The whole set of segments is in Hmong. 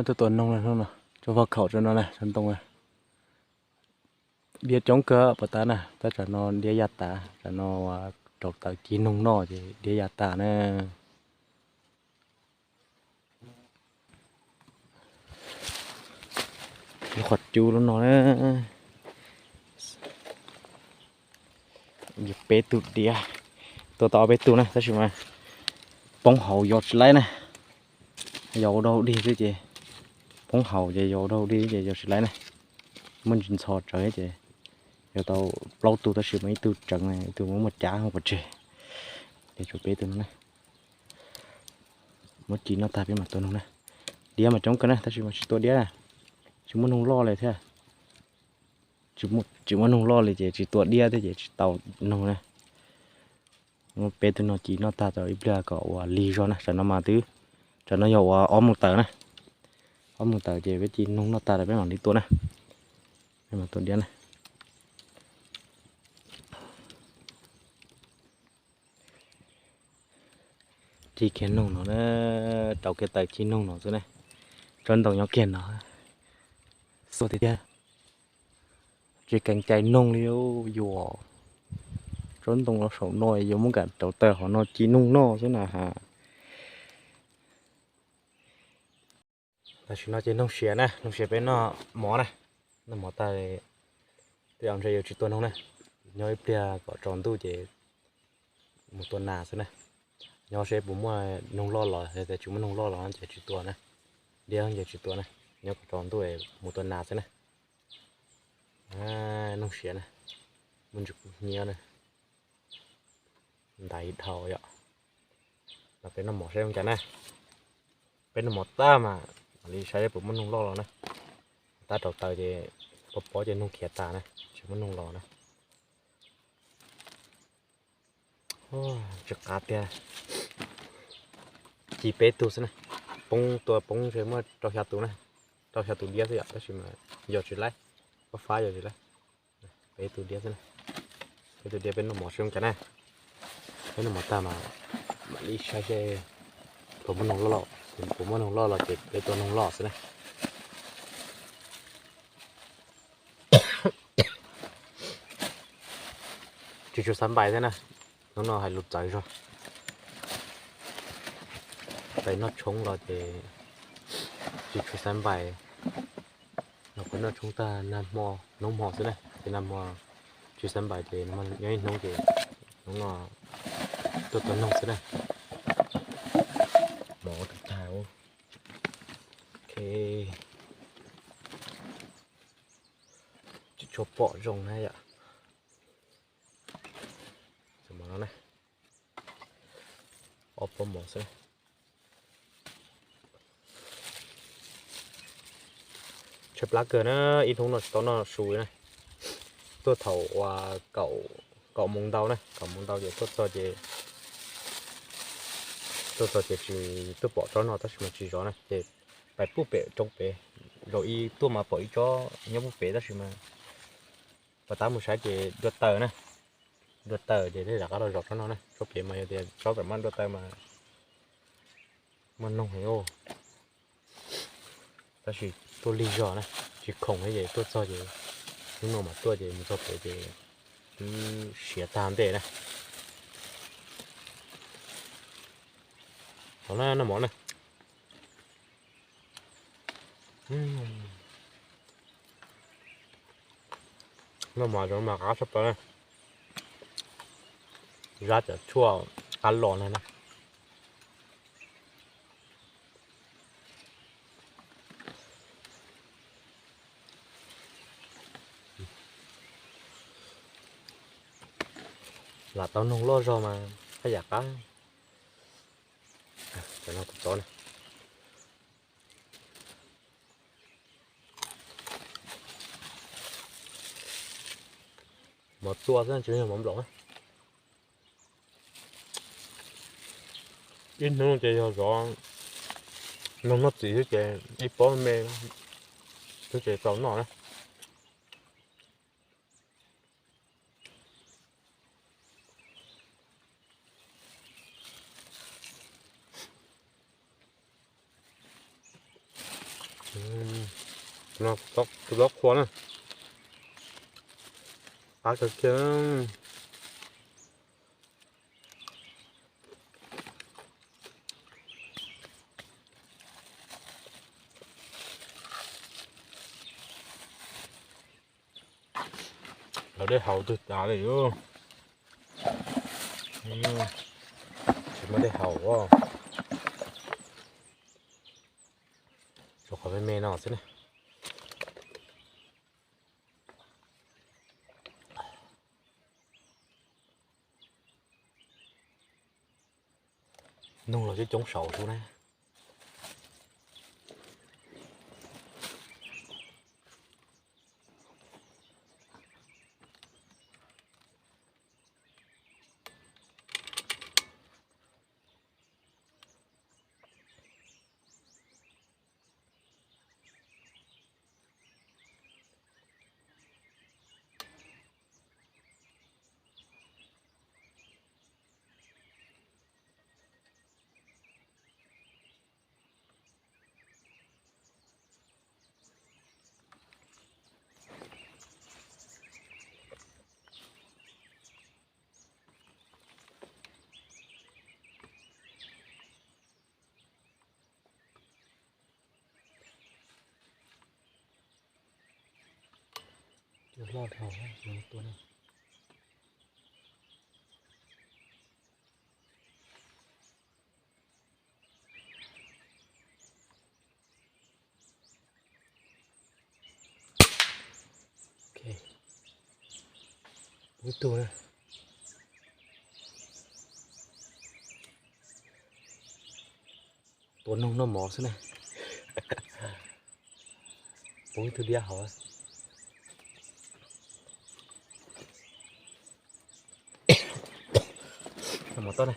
Tuaj tua noog no, tso vaj khaum tso no na, tso ntoo na. Diab coob kawg puas tas na, tab tsam no diab ya tas, tsam no rau taws ci noog noj ces diab ya tas na. Lub qhov cub lub no na, peb tug diab, tua tau ob peb tug na, tab sis mas poob hauv yos tsis laib na. Yos ua dog dig xwb ces, poob hauv ces yos ua dog dig ces yos tsis laib na. Muaj ntsis ntxhov tsawv ces yog tau plaub tug tab sis mas ib tug tseev, ib tug muaj muaj cav hu pov tseg. Ces tshuav peb tug no na. Muab ci noj tag peb mam tua noog na. Diab mas coob kawg na tab sis mas tsis tua diab, tsis muaj noog loj li thiab. Tsis muaj noog loj li ces tsis tua diab thiab ces tsis tau noog na. Muab peb tug no ci noj tag tau ib pliag kom ua lig zog na, tsam no mas twb, tsam no yog ua ob moos tawm na. Ob moos tawm ces peb ci noog noj tag lawm peb mam li tua na. Peb mam tua diab na. Ci kiag noog no na, rau kiag taws ci noog no xwb na. Tsob ntoo nyob kiag no, xua tiag tiag. Tsis keev cai noog li, yuav tsob ntoo los saum no yuav muab kam rau taws hauv no ci noog noj xwb na has. Tam sim no ces noog siav na, noog siav peb noj mov na. Noj mov tag, tej zaum ntshe yuav tsis tua noog na, nyob ib pliag kom tsaus ntuj ces mus tua nas xwb na. Nyob seb puas muaj noog loj los, yog tias tsis muaj noog loj los ces tsis tua na. Diab ces tsis tua na, nyob kom tsaus ntuj mus tua nas xwb na. Noog siav na, muaj ntsis kub hnyiab na, ntais dhau yom. Los peb noj mov saib zoo cas na. Peb noj mov tag mas mam li saib puas muaj noog loj los na. Tab rau taws ces pob pob ces noog khiav tas na, tsis muaj noog los na. Tsis qab tiag. Ci peb tug xwb na, poob tua poob ntshe muaj rau xya tus na, rau xya tus diab xwb yom, tab sis mas yos tsis laib, fab fab yos tsis laib. Peb tus diab xwb na, peb tus diab peb noj mov saib zoo cas na. Peb noj mov tag mas mam li saib seb puas muaj noog loj los, puas muaj noog loj los ces peb tua noog loj xwb na. Tsis tshua xav npais thiab na, hnub no hais lus txawv zog. Pais noj tshoob los ces tsis tshua xav npais. Los pais noj tshoob tag nag hmo, hnub hmo xwb na, ces nag hmo tsis xav npais ces nyob ib hnub ces hnub no tuaj tua noog xwb na. Mov tus tag, ok. Tsis tshua pom zoo na yom. Ob pob mov xwb. Tshaib plab kawg na, ib hnub no tsis tau noj su na. Tuaj thaum uas kaum moos ntau na, kaum moos ntau ces tuaj txog ces, tuaj txog ces tsis, tuaj pom tsob no tab sis mas tsis zov na ces pais pub pem roob pem, zaum ib tuaj mas pom ib tsob nyob pub pem tab sis mas pas tab mus saib ces dua taws na, dua taws ces thiaj rov qab los zov tsob no na, tsob pem mas yog tias tsob pem mas dua taws mas muaj noog heev. Tab sis tuaj lig zog na, tsis khoom ces tuaj txog ces hnub no mas tuaj ces mus txog pem ces twb siav tag ntej na. Thov na noj mov na. Noj mov zoo mas qab tshaj plaws na. Zab cov tshuaj qab los na na. Lam tau noog loj zog mas haj yam qab. Cov no kuv txob na. Mov txua xwb tsis yog mov nplaum. Ib hnub ces yog zov noog noj txiv xwb ces ib pob me xwb ces tau noj na. Tus no, tus no qhuav na. Qab kawg kiag. Lawv dej haus twg tas li. Tsis muaj dej haus. Tshuav qhov me me no xwb na. Noog los coob coob saud xwb na. Tua loj dhau, tua no. Poob ib tug na. Tua noog noj mov xwb na. Poob ib tug diab hauv. Mov toj na.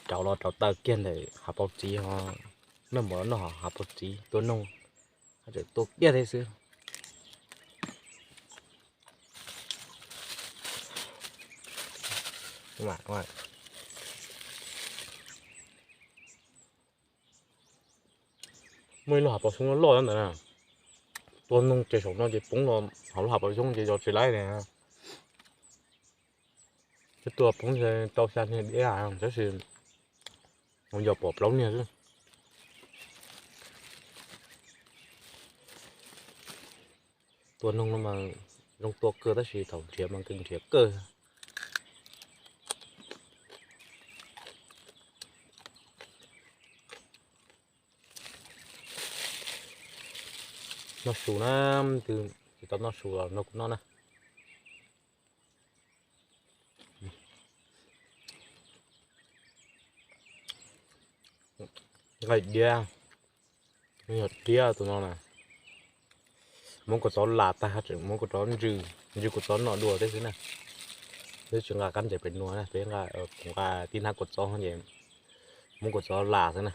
Rauv los rauv taw kiag ntawm hav paus txiv ho, noj mov noj hav paus txiv tua noog, tseem tua kiag thiab xwb. Muaj ib lub hav paus xyoob loj loj ntawd na, tua noog ces saum no ces poob los hauv lub hav paus xyoob ces yos tsis laib li. Twb tua poob tau xya niag diab tab sis yos pom plaub niag xwb. Tua noog no mas zoo tua kawg tab sis thaum nrhiav mas nkees nrhiav kawg. Noj su na, twg tsis tau noj su los nrog kuv noj na. Nqaij diab, yog diab tus no na. Muab kua txob las tag tseem muab kua txob ntsws, ntsws kua txob no dua thiab xwb na. Peb tsis nqa kab ntes pem nuav na, peb nqa, kuv nqa tib hnab kua txob ces muab kua txob las xwb na.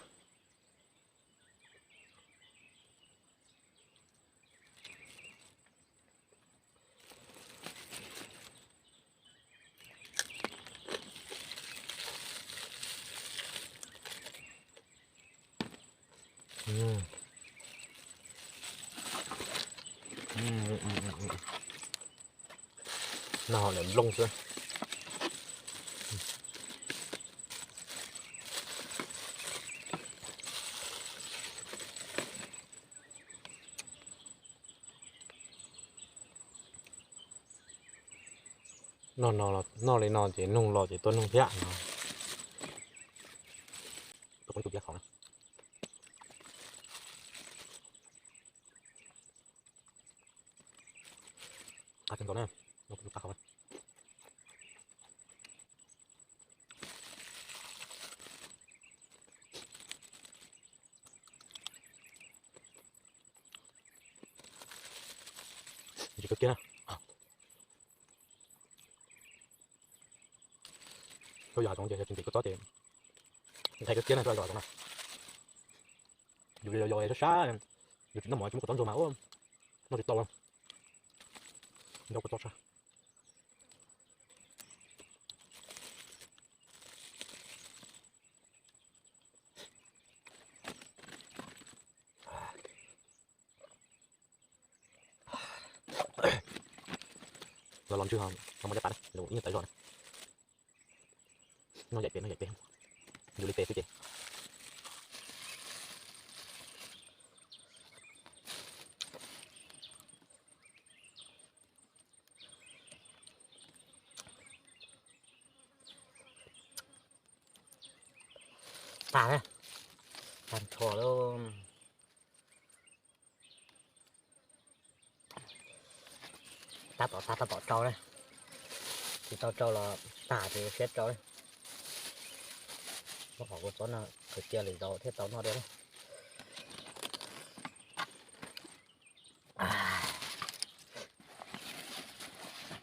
Noj hauv daim nplooj xwb. Noj no, noj li no ces noog los ces tua noog thiab no. Tus kuv tus piav qhov na. Qab kawg nkaus na, no kuv tus qab qhov na. Ntsim kawg kiag na. Tau yog hav zoov ces tsis ntim kua txob ces ntshai kawg kiag na, tau yog hav zoov na. Yus yos yos sab sab, yus tsis noj mov tsis muaj kua txob ntsuag mas ua noj tsis tau, nrau kua txob tshaj. Los ntswg ho muaj caj pas na, ib nyuag tawv zog na. Noj yaim pem, noj yaim pem, yus li pem xwb ces. Tag, tag nrho lawm. Tab tom tag tab tom tsau na. Tsis tau tsau los tag ces siab tsau na. Muab qhov kua txob no khaws cia lwm zaus thiaj tau noj dua na.